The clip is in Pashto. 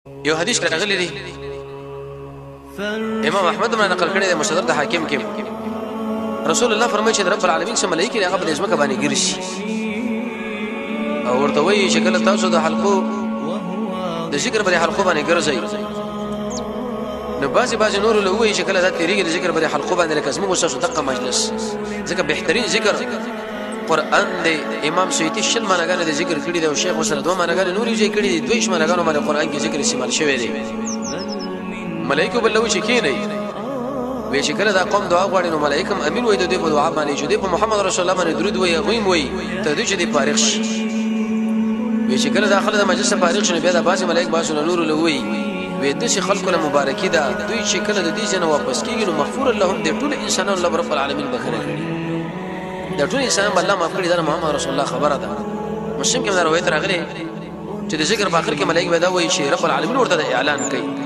یو حدیث کې راغلی دی، امام احمد هم نقل کړی دی مستدرک د حاکم کې. رسول الله فرمایي چې رب العالمین سم ملایکه هغه په ځمکه باندې ګرځي او ورته وایي چې کله تاسو د حلقو د ذکر پر حلقو باندې ګرځئ، نو بعضی بعضی نور له وایي چې کله دا تیریږي د ذکر پر حلقو باندې، لکه زموږ تاسو دقه مجلس، ځکه بهترین ذکر قران دی. امام سیوطي 20 معناګانې د ذکر کړي دي او شیخ وسره 2 معناګانې نورې ځای کړي دي. 22 معناګانو باندې قران کې ذکر استعمال شوی دی. ملائکه بل لوي چې کینې وی چې کله دا قوم دعا غواړي نو ملائکه امین وای د دې په دعا باندې، چې دې په محمد رسول الله باندې درود وای، غویم وای ته دې چې دې فارغ شي. وی چې کله داخله د مجلس فارغ شي، بیا د باسي ملائک باسو نور لوي وی د شي خلکو له مبارکي ده، دوی چې کله د دې جن واپس کیږي نو مغفور لهم د ټول انسانانو الله رب العالمین بخنه کړي، د ټول انسان به الله معاف کړي. دا محمد رسول الله خبره ده. مسلم کې دا روایت راغلی چې د ذکر په اخر کې ملائک به دا وایي چې رب العالمین ورته اعلان کوي.